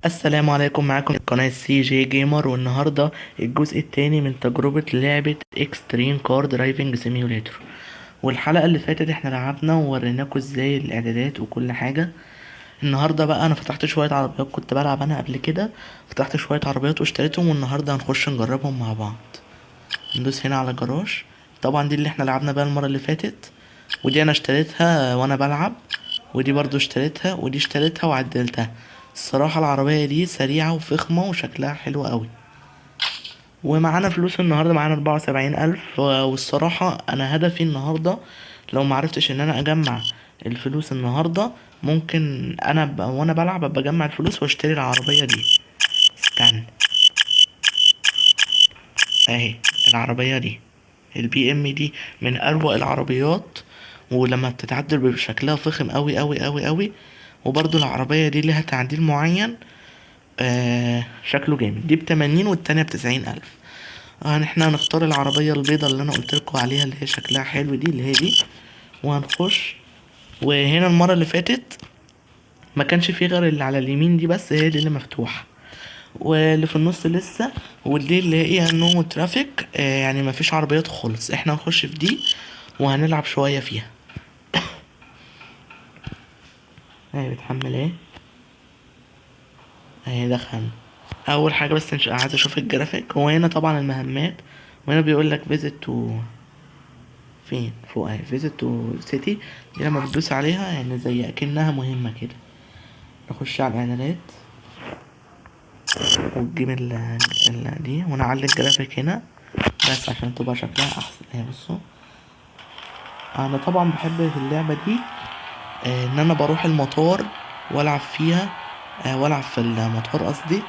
السلام عليكم، معاكم قناة سي جي جيمر، والنهاردة الجزء التاني من تجربة لعبة Extreme Car Driving Simulator. والحلقة اللي فاتت احنا لعبنا ووريناكم ازاي الاعدادات وكل حاجة. النهاردة بقى انا فتحت شوية عربيات كنت بلعب انا قبل كده، فتحت شوية عربيات واشتريتهم، والنهاردة هنخش نجربهم مع بعض. ندوس هنا على جراج، طبعا دي اللي احنا لعبنا بقى المرة اللي فاتت، ودي انا اشتريتها وانا بلعب، ودي برضو اشتريتها، ودي اشتريتها وعدلتها. الصراحة العربية دي سريعة وفخمة وشكلها حلو قوي. ومعانا فلوس النهاردة، معانا 74,000. والصراحة أنا هدفي النهاردة لو معرفتش إن أنا أجمع الفلوس النهاردة، ممكن أنا وأنا بلعب أبقى أجمع الفلوس وأشتري العربية دي. استنى، أهي العربية دي، البي ام دي، من أروق العربيات، ولما بتتعدل بيبقى شكلها فخم قوي قوي قوي قوي. وبرضو العربية دي ليها تعديل معين، شكله جامد. دي بتمانين والتانية بتسعين ألف. احنا هنختار العربية البيضة اللي انا قلتلكوا عليها اللي هي شكلها حلو دي، اللي هي دي، وهنخش. وهنا المرة اللي فاتت ما كانش فيه غير اللي على اليمين دي بس، هي دي اللي مفتوحة، واللي في النص لسه، ودي اللي هي no traffic، يعني ما فيش عربيات خالص. احنا هنخش في دي وهنلعب شوية فيها. اهي بتحمل ايه، اهي دخلنا. اول حاجة بس عايز اشوف الجرافيك. هو هنا طبعا المهمات، وهنا بيقول لك visit to فين فوق، اهي visit to city. دي لما بتدوس عليها يعني زي اكنها مهمة كده. نخش على الاعلانات وتجيب دي، ونعلي الجرافيك هنا بس عشان تبقى شكلها احسن. اهي بصوا، انا طبعا بحب في اللعبة دي، ان انا بروح المطار والعب فيها، والعب في المطار قصدي،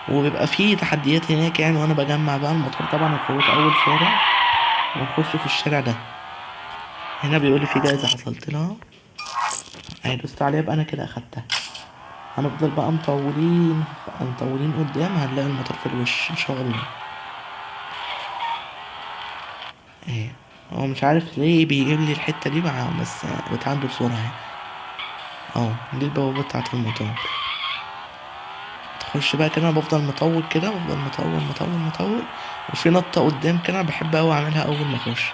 وبيبقى فيه تحديات هناك يعني، وانا بجمع بقى المطار. طبعا هنفوت اول شارع ونخش في الشارع ده. هنا بيقول لي في جايزة حصلت لها، اهي دوست عليها بقى، انا كده اخدتها. هنفضل بقى مطولين قدام، هنلاقي المطار في الوش ان شاء الله. اهي هو مش عارف ليه بيجيب لي الحتة دي بقى، بس بتعدي بسرعة اهي. دي البوابة بتاعت المطار. تخش بقى كده، انا بفضل مطول كده، بفضل مطول مطول مطول، وفي نطة قدام كده انا بحب اوي اعملها اول ما اخش،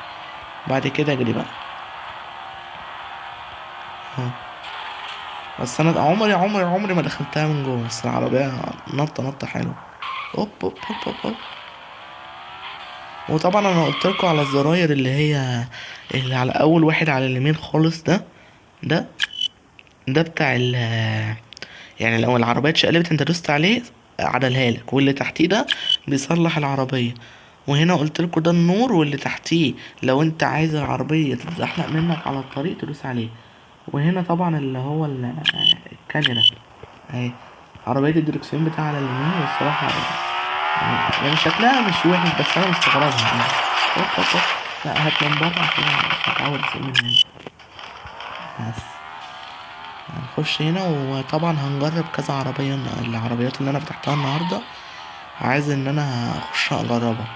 بعد كده اجري بقى. بس انا عمري عمري عمري ما دخلتها من جوه، بس العربية نطة نطة حلوة. هوب هوب هوب هوب هوب. وطبعا انا قلت لكم على الزراير اللي هي اللي على اول واحد على اليمين خالص، ده بتاع يعني لو العربية اتشقلبت انت دوست عليه عدلها لك، واللي تحتيه ده بيصلح العربية. وهنا قلت لكم ده النور، واللي تحتيه لو انت عايز العربية تتزحلق منك على الطريق تدوس عليه. وهنا طبعا اللي هو الكاميرا اهي، عربية الدركسيون بتاعها على اليمين. والصراحة يعني شكلها مش وحش، بس انا مستغربها يعني. هوب هوب هوب، لا هات من بره عشان مش متعود اسوق من هنا. بس هنخش هنا، وطبعا هنجرب كذا عربية من العربيات اللي انا فتحتها النهاردة، عايز ان انا اخش اجربها.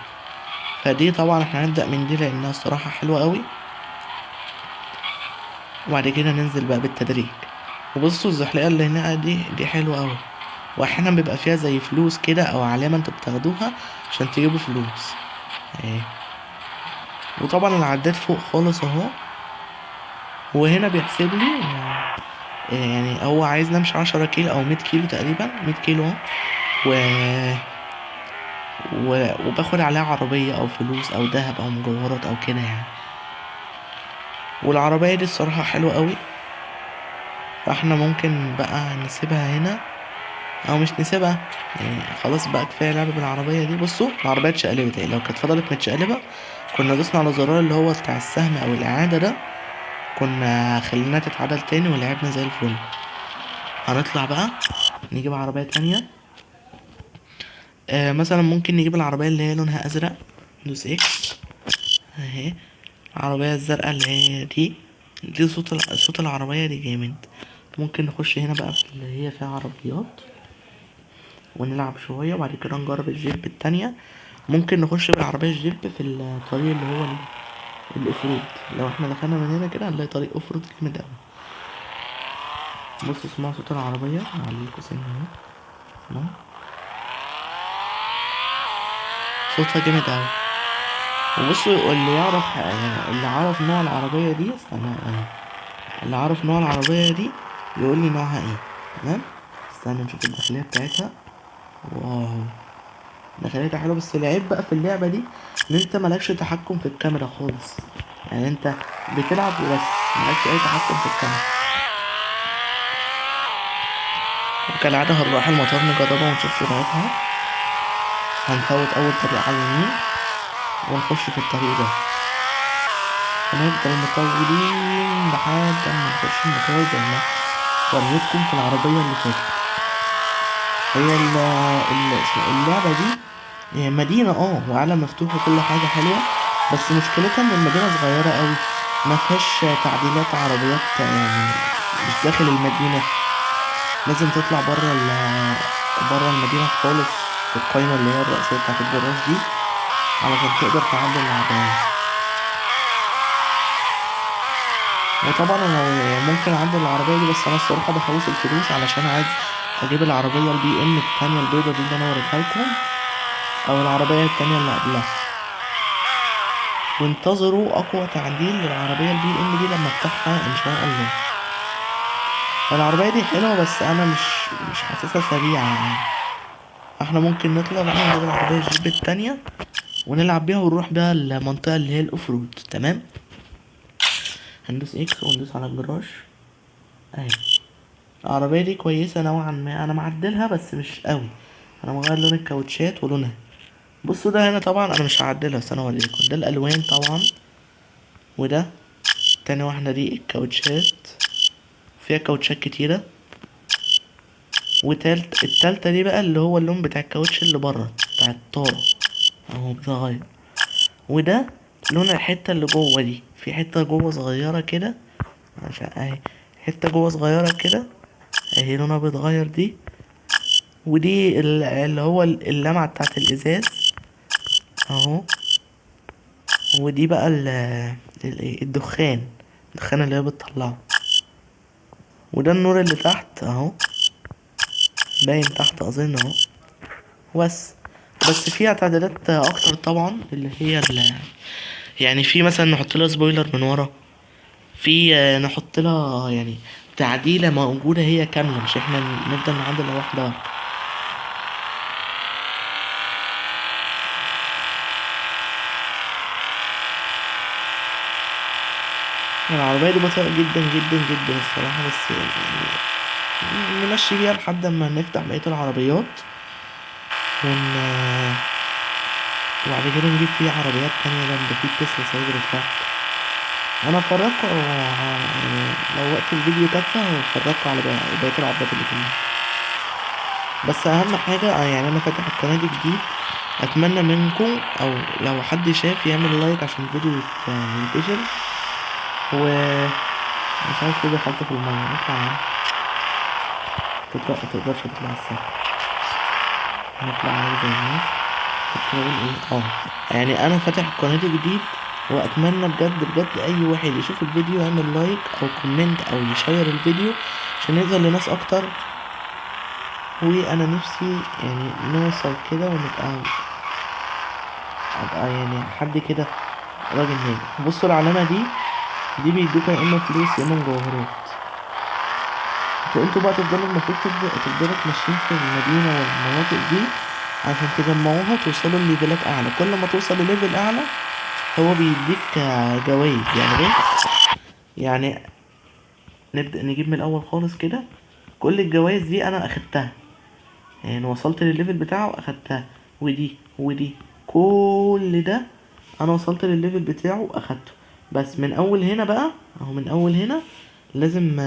فدي طبعا احنا هنبدأ من دي لانها الصراحة حلوة قوي، وبعد كده ننزل بقى بالتدريج. وبصوا الزحليقة اللي هنا دي حلوة قوي، واحيانا بيبقى فيها زي فلوس كده او علامة انتوا بتاخدوها عشان تجيبوا فلوس اهي. وطبعا العداد فوق خالص اهو، وهنا بيحسب لي يعني هو عايز نمشي 10 كيلو او 100 كيلو تقريبا، 100 كيلو اهو، وباخد عليها عربية او فلوس او ذهب او مجوهرات او كده يعني. والعربية دي الصراحة حلوة قوي، فاحنا ممكن بقى نسيبها هنا او مش نسيبها يعني، خلاص بقى كفاية لعب بالعربية دي. بصوا العربية اتشقلبت اهي، لو كانت فضلت متشقلبة كنا دوسنا على زرار اللي هو بتاع السهم او الاعادة ده، كنا خليناها تتعدل تاني ولعبنا زي الفل. هنطلع بقى نجيب عربية تانية، مثلا ممكن نجيب العربية اللي هي لونها ازرق، ندوس اكس اهي العربية الزرقاء اللي هي دي، دي صوت العربية دي جامد. ممكن نخش هنا بقى في اللي هي فيها عربيات ونلعب شوية، وبعد كده نجرب الجيب التانية. ممكن نخش بالعربية الجيب في الطريق اللي هو ال off road، لو احنا دخلنا من هنا كده هنلاقي طريق off road جامد اوي. بصوا اسمعوا صوت العربية، هعليكوا سنة اهو، اسمعوا صوتها جامد اوي. وبصوا اللي يعرف، يعني اللي عرف نوع العربية دي، استنى اهي، اللي عرف نوع العربية دي يقول لي نوعها ايه. تمام، استنى نشوف الداخلية بتاعتها. واو، داخليتها حلوة. بس العيب بقى في اللعبة دي ان انت مالكش تحكم في الكاميرا خالص، يعني انت بتلعب وبس، مالكش اي تحكم في الكاميرا. وكالعادة هنروح المطار نجربها ونشوف سرعتها. هنفوت اول طريق على اليمين ونخش في الطريق ده، هنفضل مطولين لحد اما نخش المطار زي ما وريتكم في العربية اللي فاتت. هي اللعبة دي هي مدينة وعالم مفتوح وكل حاجة حلوة، بس مشكلتها ان المدينة صغيرة قوي، ما فيهاش تعديلات عربيات، يعني مش داخل المدينة، لازم تطلع بره المدينة خالص في القايمة اللي هي الرئيسية بتاعت الجراج دي علشان تقدر تعدل العربية. وطبعا انا ممكن اعدل العربية دي، بس انا الصراحة بحوش الفلوس علشان عايز اجيب العربية البي ام التانية البيضة دي اللي انا وريتها لكم، او العربية التانية اللي قبلها. وانتظروا اقوى تعديل للعربية البي ام دي لما افتحها ان شاء الله. العربية دي حلوة بس انا مش حاسسها سريعة يعني. احنا ممكن نطلع بقى نجيب العربية الجيب التانية ونلعب بيها ونروح بيها المنطقة اللي هي ال off road. تمام، هندوس X وندوس على الجراج. اهي العربية دي كويسة نوعا ما، انا معدلها بس مش قوي، انا مغير لون الكاوتشات ولونها. بصوا ده هنا طبعا انا مش هعدلها، بس انا هوريكم ده الالوان طبعا، وده تاني واحدة دي الكاوتشات، فيها كاوتشات كتيرة. وتالت التالتة دي بقى اللي هو اللون بتاع الكاوتش اللي بره بتاع الطارة اهو بيتغير. وده لون الحتة اللي جوه دي، في حتة جوه صغيرة كده، عشان اهي حتة جوه صغيرة كده اهي لونها بيتغير دي. ودي اللي هو اللمعة بتاعت الازاز اهو. ودي بقى الدخان اللي هي بتطلعه. وده النور اللي تحت اهو، باين تحت اظن اهو. بس فيها تعديلات اكتر طبعا، اللي هي يعني في مثلا نحط لها سبويلر من ورا، في نحط لها يعني تعديلة موجودة هي كاملة، مش احنا نفضل نعدل واحدة واحدة. العربية دي بطيئة جدا جدا جدا الصراحة، بس نمشي بيها لحد ما نفتح بقية العربيات وبعد كده نجيب فيه عربيات تانية جنب في تسلا سايبر تراك. انا هفرجكوا يعني لو وقت الفيديو كفى هفرجكوا على بقية العربيات اللي في الماب. بس اهم حاجة انا فاتح القناة دي جديد، اتمنى منكم او لو حد شاف يعمل لايك عشان الفيديو ينتشر. و مش عارف ليه دخلت في المية، نطلع يا عم. ما تقدرش تطلع السقف، نطلع عادي زي الناس. كنت بقول ايه؟ انا فاتح القناة دي جديد، واتمنى بجد بجد اي واحد يشوف الفيديو يعمل like او comment او يشير الفيديو عشان يظهر لناس اكتر. وانا نفسي نوصل كده ونبقى ابقى حد كده راجل ناجح. بصوا العلامة دي بيدوك يا اما فلوس يا اما مجوهرات. انتوا بقى تفضلوا المفروض تفضلوا تمشين في المدينة والمناطق دي عشان تجمعوها توصلوا لليفلات اعلى. كل ما توصل لل level اعلى هو بيديك جوائز. بص، نبدأ نجيب من الاول خالص كده. كل الجوائز دي انا اخدتها، وصلت للل level بتاعه اخدتها، ودي ودي كل ده انا وصلت للل level بتاعه اخدته. بس من اول هنا بقى اهو، من اول هنا لازم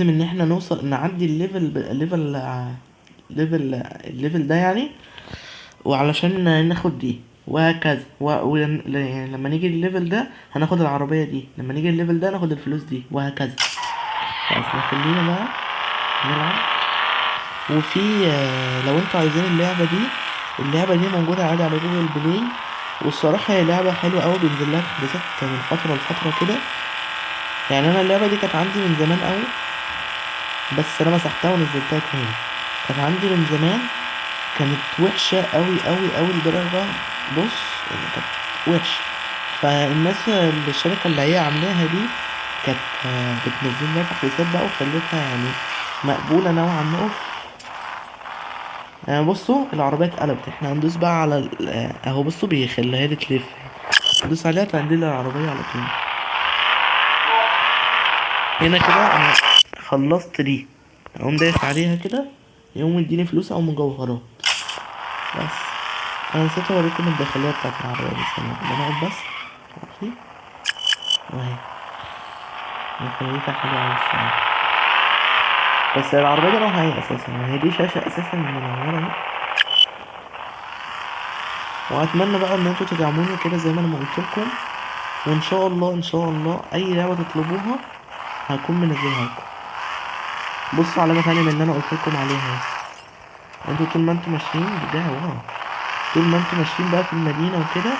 ان احنا نوصل نعدي ال level ده وعلشان ناخد دي وهكذا. لما نيجي ال level ده هناخد العربية دي، لما نيجي ال level ده ناخد الفلوس دي وهكذا. بس خلينا بقى نلعب. لو انتوا عايزين اللعبة دي، اللعبة دي موجودة عادي على جوجل بلاي، والصراحة هي لعبة حلوة أوي، بينزل لها تحديثات من فترة لفترة كده. يعني انا اللعبة دي كانت عندي من زمان قوي، بس انا مسحتها ونزلتها تاني. كانت عندي من زمان، كانت وحشة قوي قوي قوي لدرجة، بص يعني كانت وحشة. فالناس اللي الشركة اللي هي عاملاها دي كانت بتنزل لها تحديثات بقى وخلتها يعني مقبولة نوعا ما. اوف. بصوا العربية اتقلبت، احنا هندوس بقى على اهو، بصوا بيخليها لي تلف، ندوس عليها تعدل العربية على طول. هنا كده انا خلصت دي، اقوم دايس عليها كده يقوم يديني فلوس او مجوهرات. بس انا نسيت اوريكم الداخلية بتاعت العربية دي، ثانية واحدة نقعد بس. ماشي اهي داخليتها حلوة اوي الصراحة. بس العربية دي نوعها ايه اساسا؟ هي دي شاشة اساسا منورة اهي. واتمنى بقى ان انتوا تدعموني كده زي ما انا ما قلت لكم، وان شاء الله ان شاء الله اي لعبة تطلبوها هكون منزلها لكم. بصوا علامة تانية من اللي انا قلت لكم عليها اهي. انتوا طول ما انتوا ماشيين ده واو، طول ما انتوا ماشيين بقى في المدينة وكده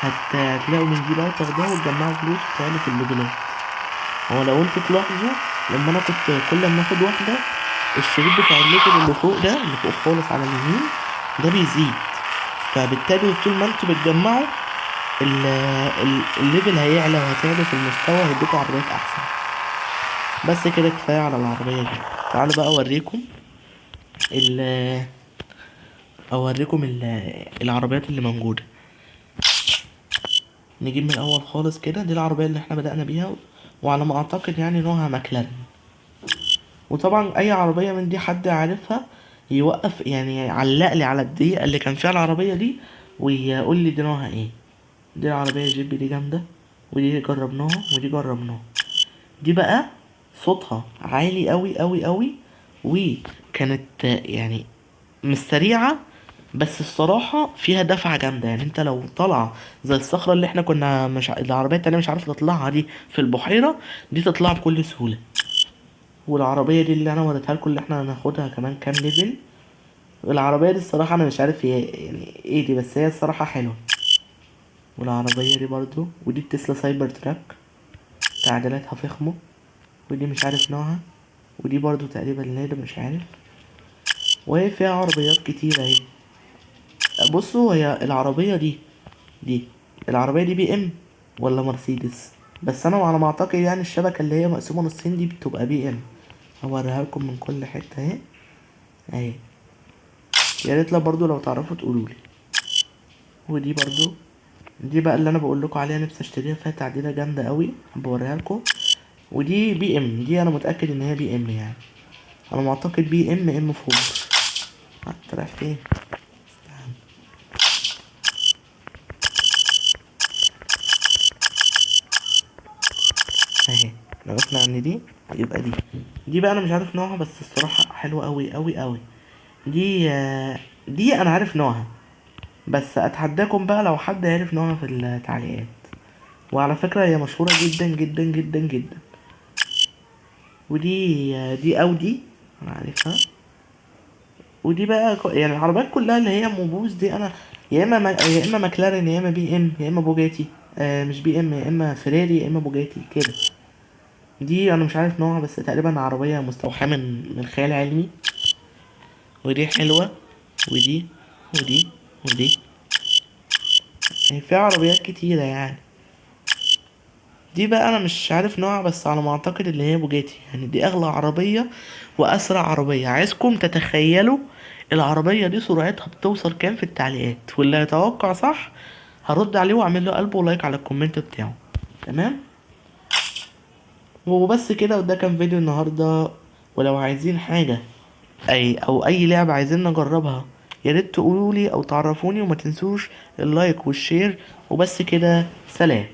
هتلاقوا من دي بقى وتاخدوها وتجمعوا فلوس وتعملوا في الليفلات. هو لو انتوا تلاحظوا لما انا كنت كل ما اخد واحدة الشريط بتاع ال level اللي فوق ده، اللي فوق خالص على اليمين ده بيزيد، فبالتالي طول ما انتوا بتجمعوا ال level هيعلى وهتعلى في المستوى وهيديكوا عربيات احسن. بس كده كفاية على العربية دي. تعالوا بقى اوريكم العربيات اللي موجودة. نجيب من الاول خالص كده. دي العربية اللي احنا بدأنا بيها، وعلى ما اعتقد نوعها ماكلارين. وطبعا اي عربية من دي حد عارفها يوقف يعلق لي على الدقيقة اللي كان فيها العربية دي ويقول لي دي نوعها ايه. دي العربية جيب دي جامدة، ودي جربناها، ودي جربناها. دي بقى صوتها عالي قوي قوي قوي، وكانت مش سريعة، بس الصراحة فيها دفعة جامدة. انت لو طالعة زي الصخرة اللي احنا كنا مش العربية التانية مش عارفة تطلعها دي في البحيرة، دي تطلعها بكل سهولة. والعربية دي اللي انا وريتها لكم اللي احنا هناخدها كمان كام ليفل، العربية دي الصراحة انا مش عارف هي ايه دي، بس هي الصراحة حلوة. والعربية دي برضو، ودي التسلا سايبر تراك تعديلاتها فخمة، ودي مش عارف نوعها، ودي برضو تقريبا لادا مش عارف. وهي فيها عربيات كتير اهي. بصوا هي العربية دي العربية دي بي ام ولا مرسيدس؟ بس انا على ما اعتقد الشبكة اللي هي مقسومة نصين دي بتبقى بي ام. هوريها لكم من كل حتة اهي اهي. يا ريت لو برضو لو تعرفوا تقولولي. ودي برضو، دي بقى اللي انا بقول لكم عليها نفسي اشتريها، فيها تعديلة جامدة قوي بوريها لكم. ودي بي ام، دي انا متأكد ان هي بي ام، انا معتقد بي ام ام فور. طلع فين؟ اهي عرفنا ان دي يبقى دي. دي بقى انا مش عارف نوعها، بس الصراحة حلوة قوي قوي قوي. دي انا عارف نوعها، بس اتحداكم بقى لو حد عارف نوعها في التعليقات. وعلى فكرة هي مشهورة جدا جدا جدا جدا. ودي دي اودي انا عارفها. ودي بقى العربيات كلها اللي هي موبوز دي انا يا اما ماكلارين، يا اما بي ام، يا اما بوجاتي، مش بي ام، يا اما فيراري، يا اما بوجاتي كده. دي انا مش عارف نوعها، بس تقريبا عربية مستوحاة من خيال علمي. ودي حلوة، ودي ودي ودي، في عربيات كتيرة. دي بقى انا مش عارف نوعها، بس على ما اعتقد اللي هي بوجاتي. دي اغلى عربية واسرع عربية. عايزكم تتخيلوا العربية دي سرعتها بتوصل كام في التعليقات، واللي هيتوقع صح هرد عليه واعمل له قلب ولايك على الكومنت بتاعه. تمام، وبس كده. وده كان فيديو النهاردة. ولو عايزين حاجة او اي لعبة عايزين نجربها يا ريت تقولولي او تعرفوني، وما تنسوش اللايك والشير. وبس كده، سلام.